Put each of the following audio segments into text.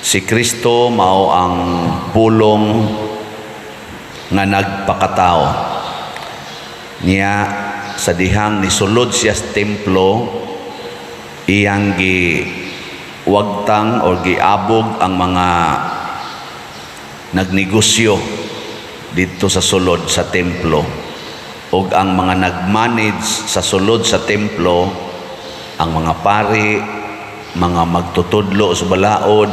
Si Kristo mao ang Pulong nga nagpakatao. Niya sa dihang nisulod siya sa templo, iyang gi wagtang or giabog ang mga nagnegosyo didto sa sulod sa templo ug ang mga nagmanage sa sulod sa templo, ang mga pari, mga magtutudlo sa balaod,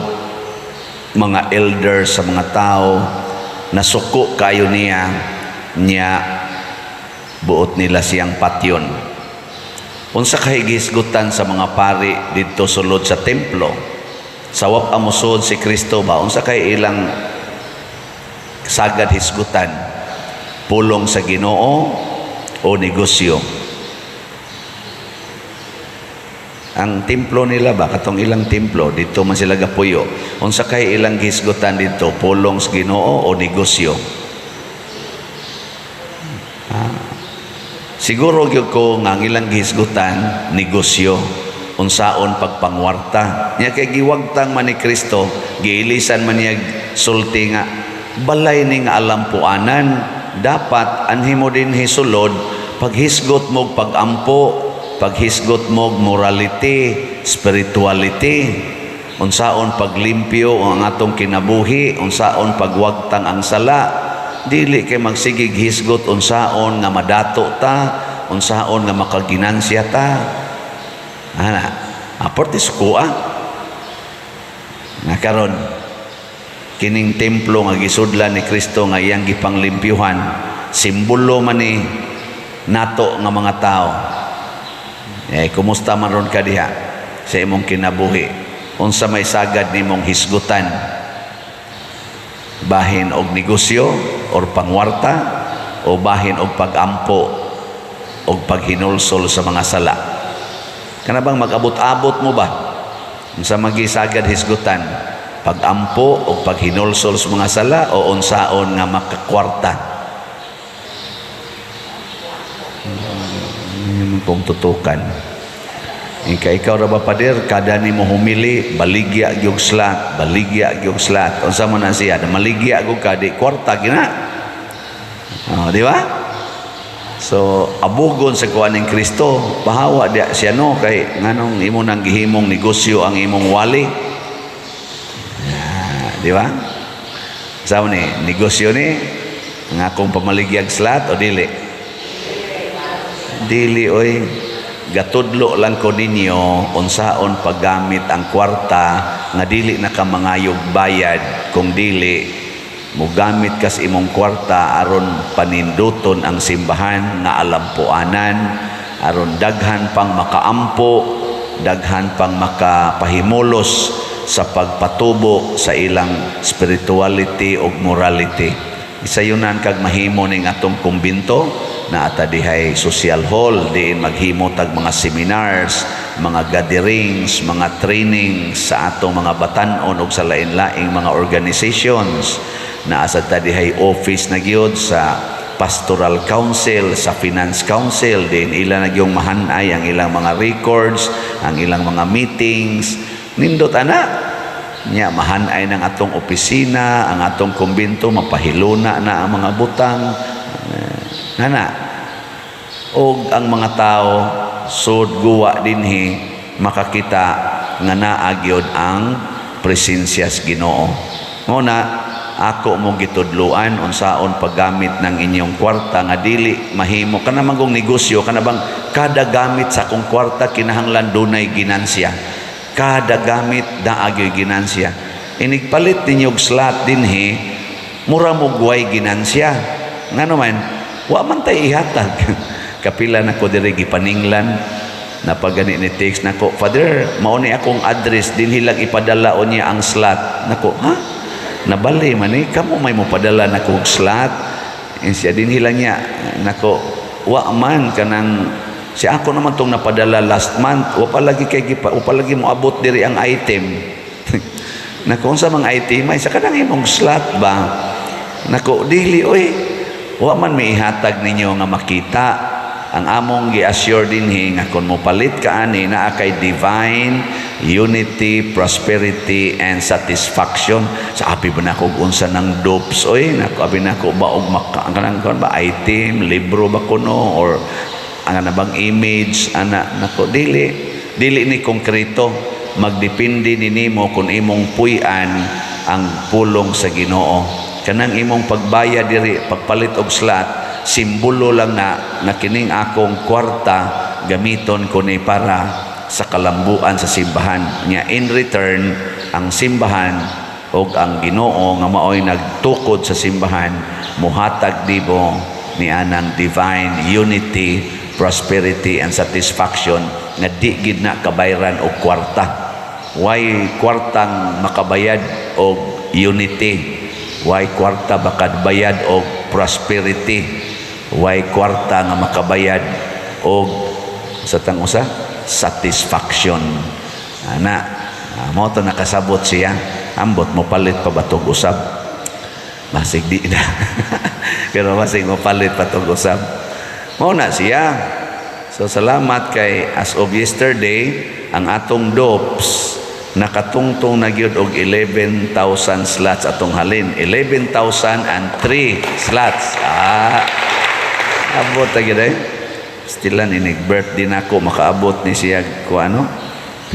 mga elders sa mga tao, nasuko kayo niya. Niya buot nila siyang patyon. Unsa kay gihisgutan sa mga pari didto sulod sa templo sa wa pa mosud si Kristo ba? Unsa kay ilang sagad hisgutan, pulong sa Ginoo o negosyo? Ang templo nila ba, katong ilang templo dito man sila gapuyo, unsa kay ilang gihisgutan didto, pulong sa Ginoo o negosyo? Siguro gyud ko nga ang ilang gihisgutan negosyo, unsaon pagpangwarta. Nya kay giwagtang man ni Kristo, giilisan man niya sulti nga balay ni nga alampuanan, dapat anhi mo dinhi sulod paghisgot mo pagampo, paghisgot mo morality, spirituality, unsaon paglimpyo ang atong kinabuhi, unsaon pagwagtang ang sala. Dili kay magsigig hisgot unsaon nga madato ta, unsaon nga makaginansya ta. Ana aporte sukoa nga karon kining templo nga gisudlan ni Kristo nga iyang gipanglimpyuhan, simbolo man ni nato nga mga tao. Eh, kumusta man ron ka diha sa imong kinabuhi? Unsa may sagad nimong hisgutan, bahin og negosyo or pangwarta o bahin og pagampo og paghinulsol sa mga sala? Kana bang mag-abot-abot mo ba, unsa magisagad hisgutan, pagampo o paghinulsol sa mga sala o unsaon nga makakwarta? Kung tutukan. Ika ikaw ra ba, pader, kada nimo humili, baligya gyud slot, baligya gyud slot. Unsa man na siya, na maligya gyud ka, di kwarta gina. Oh, di ba? So, abugon sa kuan ning Kristo, pahawa diya siya, no, kay nganong imo nang gihimong negosyo ang imong wali. Ah, di ba? Sao ni, negosyo ni ang akong pamaligyag slot o dili? Dili oy. Gatudlo lang ko ninyo unsaon paggamit ang kwarta nga dili na ka mangayog bayad, kung dili mogamit kas imong kwarta aron paninduton ang simbahan nga alampuanan, aron daghan pang makaampo, daghan pang makapahimulos sa pagpatubo sa ilang spirituality ug morality. Isayunan kag mahimo ning atong kumbinto na ata dihay social hall diin maghimo tag mga seminars, mga gatherings, mga trainings sa atong mga batan-on ug sa lain-laing mga organizations. Naa sad ta dihay office na gyud sa Pastoral Council, sa Finance Council, din ila na gyung mahanay ang ilang mga records, ang ilang mga meetings. Nindot ana. Nya mahanay ng atong opisina, ang atong kumbinto, mapahiluna na ang mga butang. Eh, nana. Og ang mga tao sud guwa dinhi makakita nga naa gyud ang presensya sa Ginoo. Mao na ako mo gitudluan unsaon paggamit ng inyong kwarta nga dili mahimo kana manggong negosyo. Kana bang kada gamit sa akong kwarta kinahanglan dunay ginansya? Kada gamit naa gyoy ginansya. Inigpalit ninyo og slot dinhi, mura mo guway ginansya. Ngano man wa man tay ihatag. Kapila na ko diri gipaninglan napagani ni text nako, "Father, mao ni akong address, dinhi lang ipadala niya ang slot." Nako, ha, nabali man ni kamo, may mopadala nako og slot. Siya dinhi lang niya. Nako, wa man kanang si ako naman tong napadala last month, wa pa lagi kay gipa, wa pa lagi moabot diri ang item. Nako, unsa mang item? Ay, sa kanang imong slot ba? Nako, dili oy, wa man may ihatag ninyo nga makita. Ang among gi-assure dinhi nga kung mopalit ka ani, naa kay divine Unity, prosperity, and satisfaction. Sa abi ba nako unsa ng dopes oy, nako abi nako ba og maka kanang kuan ba, item, libro ba kuno or ang ana bang image ana nako? Dili ni konkreto. Magdepende ni nimo kung imong puy-an ang pulong sa Ginoo. Kanang imong pagbayad diri, pagpalit og slot, simbolo lang na nga kining akong kwarta gamiton ko ni para sa kalambuan sa simbahan nya. In return, ang simbahan og ang Ginoo nga maoy nagtukod sa simbahan muhatag nimo ni anang divine unity, prosperity and satisfaction nga di gid na kabayran og kwarta. Way kwartang makabayad og unity, way kwarta makabayad og prosperity, way kwarta nga makabayad og sa tang usa, satisfaction ana. Mao to nakasabot siya. Ambot mo palit pa ba tog usab? Basig di na, pero basig mo palit pa tog usab. Mao na siya. So salamat kay as of yesterday, ang atong dopes nakatungtong na gyud og 11,000 slots atong halin, 11,003 slots. Abot ta gyud eh. Still inig birthday nako makaabot ni siya ko ano,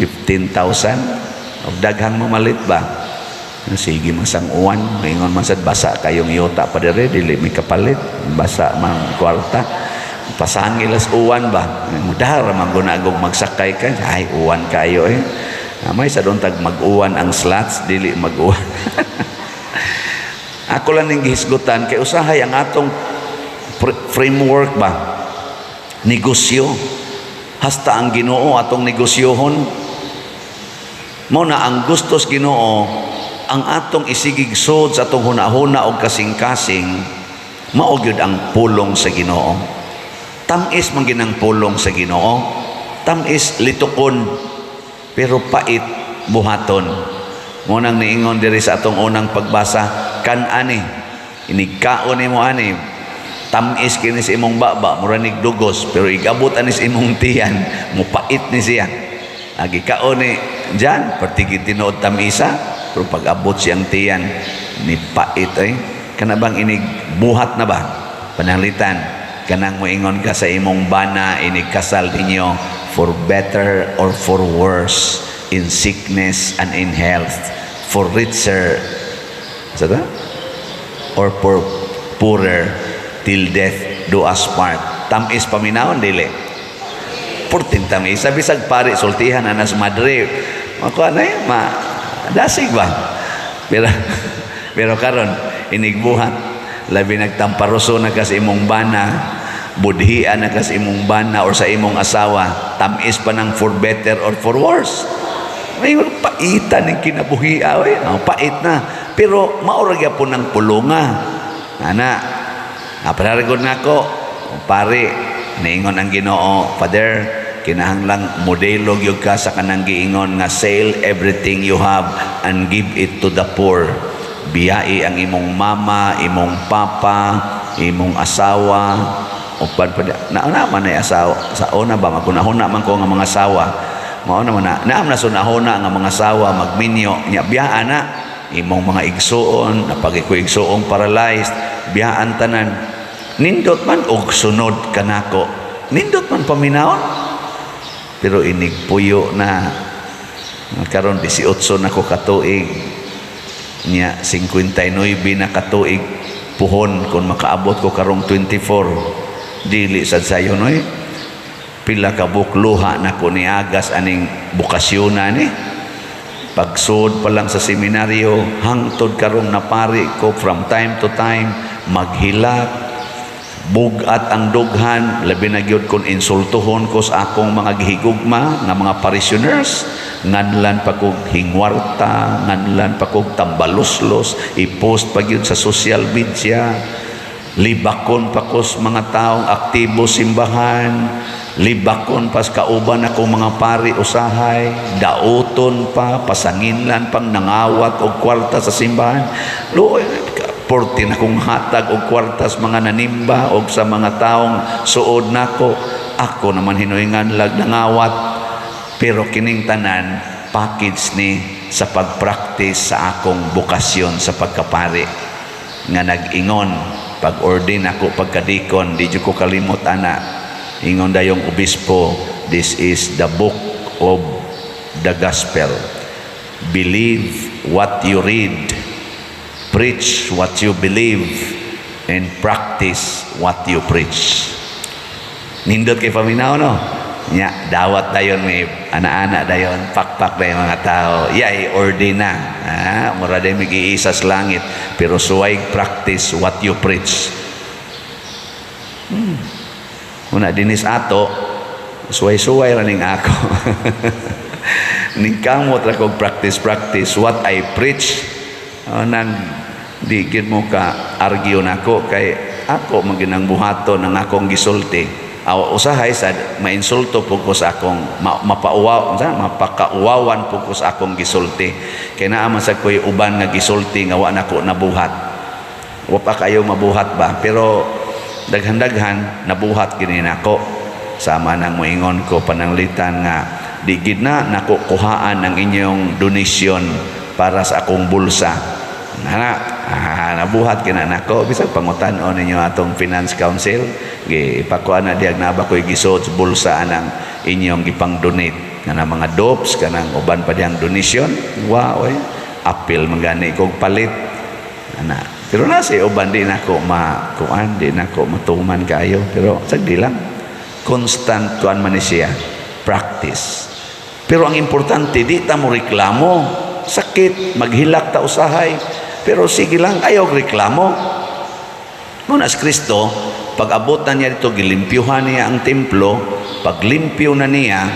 15,000 og daghang mamalit ba. Sige masang uwan, maingon man sad basa kayong yuta pa dire, dili mi kapalit, basa man kwarta. Pasangil as uwan ba, mudara man gunagong magsakay ka, ay uwan kayo eh. May sa tag mag-uwan ang slots, dili mag-uwan. Ako lang ning gihisgutan kay usahay ang atong framework ba, negosyo. Hasta ang Ginoo atong negosyohon. Mo na ang gustos Ginoo, ang atong isigig sod sa atong hunahuna og kasing-kasing mao gyud ang pulong sa Ginoo. Tam-is man ginang pulong sa Ginoo, tam-is litukon, pero pait buhaton. Mo nang niingon diri sa atong unang pagbasa, kan ani inigkaon nimo ani, tamis kini sa imong baba, mura nig dugos, pero igabot ani sa imong tiyan, mupait ni siya. Agi kaon ni diyan, pertige tinuod tamisa, pero pag abot siyang tiyan, ni pait ay. Kana bang inig buhat na ba? Pananglitan kanang moingon ka sa imong bana inig kasal ninyo, "For better or for worse, in sickness and in health, for richer sa ta or for poorer, till death do us part." Tamis paminawon, dili? Purting tamis. Sabi sa pare, sultihan anas madre, makuha na yun, ma dasig ba? Pero karon inigbuhat, labi nagtamparoso na ka sa imong bana, budhian na ka sa imong bana or sa imong asawa, tamis pa ng "for better or for worse." May paitan ng kinabuhi, oy. Oh, pait na. Pero mao ra gyapon ng pulunga. Ana, apararigod nga ko, pare, niingon ang Ginoo, "Father, kinahanglang modelo gyud ka sa kanang giingon nga sell everything you have and give it to the poor." Biyai ang imong mama, imong papa, imong asawa, upan pa na na man ay asawa sa una ba, magunahuna man ko nga mga asawa, mao naman na naam na sunahuna nga mga asawa magminyo nya. Biyaan na imong mga igsuon, napagi ko igsuong paralyzed, biyaan tanan. Nindot man og sunod kanako, nindot man paminawon, pero inig puyo na karon, 18 na ko katuig nya, 59 na katuig puhon kung makaabot ko karong 24, dili sad sayo noy. Pila ka bukluha na ko niagas aning bokasyon ni. Pagsud pa lang sa seminaryo hangtod karong napari ko, from time to time maghilak, bugat ang dughan, labi na gyud kung insultuhon ko sa akong mga gihigugma nga mga parishioners. Nganlan pa kog hingwarta, nganlan pa kog tambaloslos, i-post pa gyud sa social media, libakon pa ko sa mga taong aktibo simbahan, libakon pa sa kauban akong mga pari usahay, dauton pa, pasanginlan pang nangawat og kwarta sa simbahan. Luoy, porti na kong hatag og kwarta sa mga nanimba og sa mga taong suod nako. Ako naman hinuingan lag nangawat. Pero kining tanan Package ni sa pagpractice sa akong bokasyon sa pagkapari nga nag-ingon pag-ordain ako pagkadikon. Di jud ko kalimot ana. Ingon dayong obispo, "This is the book of the gospel. Believe what you read, preach what you believe, and practice what you preach." Nindot kay paminaw, no? Nya dawat dayon, may ana-ana dayon, pakpak dayon mga tao. Yay, ordain na. Ah, mura day mag-iisa sa langit, pero suway practice what you preach. Una dinis ato, suway-suway ra ning ako. Ning kamot ra kog practice practice what I preach. Nang di gid mo ka argue nako kay ako man ginang buhaton ang akong gisulti. Aw, usahay sad mainsulto pud ko sa akong mapauwaw unsa, mapakauwawan pud ko sa akong gisulti kay naa man sad koy uban nga gisulti nga wa nako nabuhat. Wa pa kayo mabuhat ba, pero daghan-daghan nabuhat gini nako. Sama nang moingon ko pananglitan nga di gid na nako kuhaan ang inyong donation para sa akong bulsa na, ah, nabuhat kina nako. Bisag pangutan-on ninyo atong finance council, gi ipakuha na diag na ba ko'y gisod sa bulsa anang inyong gipang-donate nga mga dopes kanang uban pa diyang donation. Wa oy, apil man gani kog palit ana. Pero na si uban di nako ma kuan, di nako matuman kayo, pero sagdi lang, constant kuan man ni siya, practice. Pero ang importante, di ta mo reklamo. Sakit, maghilak ta usahay, pero sige lang, ayaw reklamo. Muna si Kristo, pag abot na niya dito, gilimpyuhan niya ang templo. Paglimpyo na niya,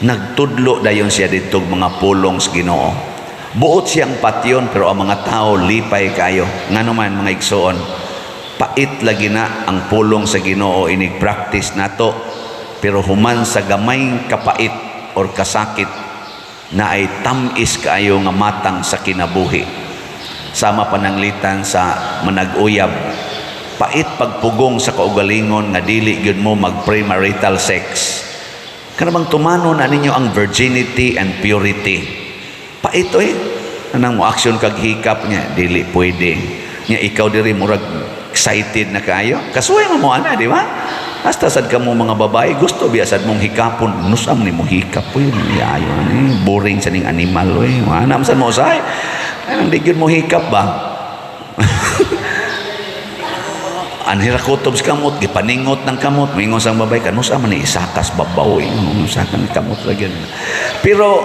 nagtudlo dayon siya dito mga pulong sa Ginoo. Buot siyang patyon, pero ang mga tao lipay kayo. Ngano man, mga igsoon, pait lagi na ang pulong sa Ginoo inig practice nato. Pero human sa gamay kapait or kasakit na ay tamis kaayo nga matang sa kinabuhi. Sama pananglitan sa manag-uyab. Pait pagpugong sa kaugalingon nga dili gyud mo mag premarital sex. Kana bang tumano na ninyo ang virginity and purity. Pait oy. Anang mo action kag hikap niya, dili pwede. Nya ikaw diri murag excited na kaayo. Kasuway mo mo ana, di ba? Hasta sad kamo mga babae gusto biya sad mong hikapon. Nusam ni mo hikap oy, ayo ani boring sa ning animal oy. Ana man sad mo usay. Anang di gyud mo hikap ba? Anhira kutob sa kamot, gipaningot ng kamot, moingon sang babae, kanusa man ni isakas babaw, eh, usakan kamot ra gyud. Pero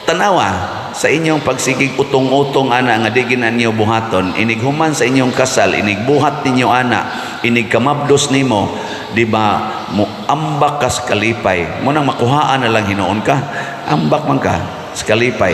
tanawa sa inyong pagsigig utong-utong ana nga di gina ninyo buhaton, inig human sa inyong kasal, inig buhat ninyo ana, inig kamabdos nimo, di ba mo ambak ka sa kalipay mo nang makuhaan na lang hinuon ka, ambak man ka sa kalipay.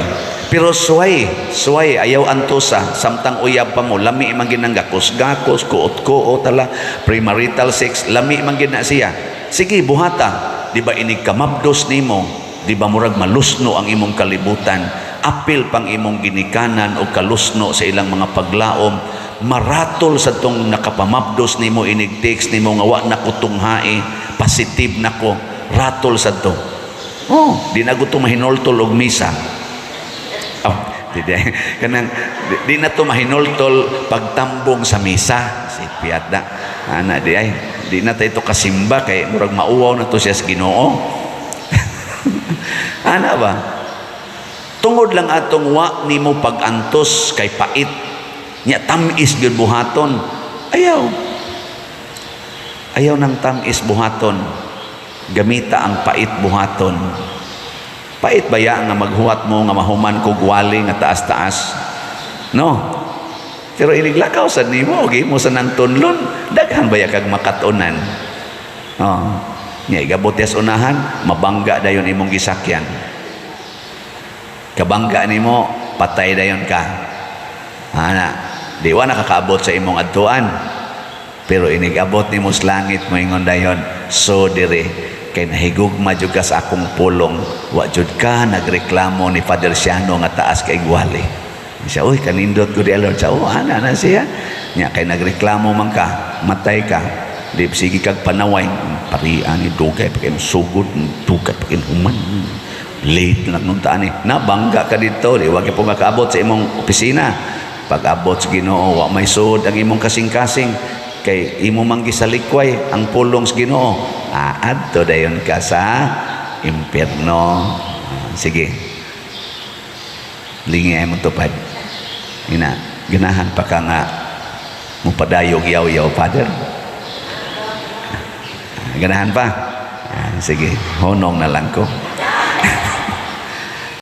Pero suway suway, ayaw antosa samtang uyab pa mo. Lami man gid nang gakos gakos, kuot kuot tala, premarital sex, lami man gid na siya. Sige, buhata. Di ba inig kamabdos nimo, di ba murag malusno ang imong kalibutan, apil pang imong ginikanan o kalusno sa ilang mga paglaom, maratol sa tong nakapamabdos nimo, inig text nimo nga wa na ko tunghae, positive na ko, ratol sa to. Oh, di na gusto mahinultol og misa. Oh, di, di, kanang di, di na to mahinultol pagtambong sa misa. Si piat na. Ana di ay, di na tayo to kasimba kay murag mauwaw na to siya sa Ginoo. Ana ba? Tungod lang atong wa nimo pag-antos kay pait. Nya tamis gyud buhaton. Ayaw. Ayaw ng tamis buhaton. Gamita ang pait buhaton. Pait ba ya nga maghuwat mo nga mahuman kog wali nga taas-taas? No. Pero iniglakaw sad nimo, mo sa nang tunlon, daghan ba ya kag makatunan? Oh. Nya igabot sa unahan, mabangga dayon imong gisakyan. Kabangga nimo, patay dayon ka. Ana, di wa nakakaabot sa imong adtuan. Pero inigabot nimo sa langit, moingon dayon, so dire kay nahigugma jud ka sa akong pulong, wa jud ka nagreklamo ni Father Siano nga taas kay gwali. Siya, uy, kanindot ko di Lord. Siya, oh, ana na siya. Nya kay nagreklamo man ka, matay ka. Di sige kag panaway, parian ni dugay pa kay sugod, dugay pa kay human. Late na nung taan eh. Nabangga ka dito, di wa po makaabot sa imong opisina. Pag abot sa Ginoo, wa may suod ang imong kasing-kasing kay imo mang gisalikway ang pulong sa Ginoo. Aadto dayon ka sa impyerno. Sige. Lingi ay mong tupad. Ina, ganahan pa ka nga mupadayog yaw-yaw, Father? Ganahan pa? Ah, sige, honong na lang ko.